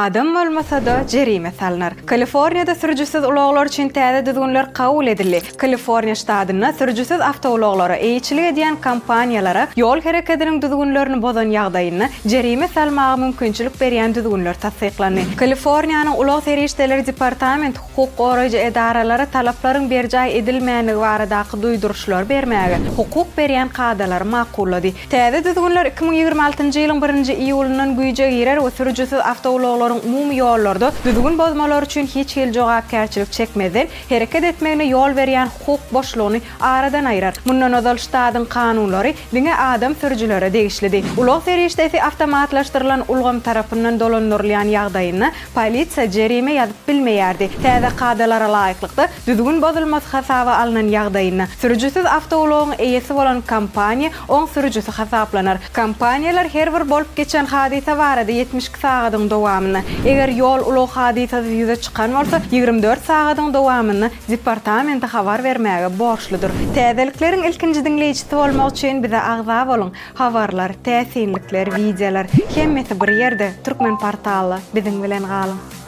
Adam bolmasa-da, jerime salnar. Kaliforniýada sürüjisiz ulaglar üçin täze düzgünler kabul edildi. Kaliforniýa ştatynda sürüjisiz awtoulaglara eýeçilik edýän kompaniýalara ýol herekediniň düzgünlerini bozan ýagdaýynda jerime salmaga mümkinçilik berýän düzgünler tassyklandy. Kaliforniýanyň Ulag serişdeleri departamenti hukuk goraýjy edaralara talaplaryň berjaý edilmändigi baradaky duýduryşlary bermäge hukuk berýän kadalary makullady. Täze düzgünler 2026-njy ýylyň birinji iýulyndan güýje girer we sürüjisiz awtoulaglaryň umumy ýollarda düzgün bozmalary üçin hiç hili jogapkärçilik çekmezden hereket etmegine ýol berýän hukuk boşlugyny aradan aýrar. Mundan ozal ştatyň kanunlary diňe adam sürüjilere degişlidi. Ulag serişdesi awtomatlaşdyrylan ulgam tarapyndan dolandyrylýan ýagdaýynda polisiýa jerime ýazyp bilmeýärdi. Täze kadalara laýyklykda, düzgün bozulmasy hasaba alnan ýagdaýynda, sürüjisiz awtoulagyň eýesi bolan kompaniýa oň sürüjisi hasaplanar. Kompaniýalar her bir bolup geçen hadysa barada 72 sagadyň dowamynda, eger ýol-ulag hadysasy ýüze çykan bolsa, 24 sagadyň dowamynda departamente habar bermäge borçludyr. Täzelikleriň ilkinji diňleýjisi bolmak üçin bize agza boluň! Habarlar, täsinlikler, wideolar, hemmesi bir ýerde, Türkmenportalda! Biziň bilen galyň!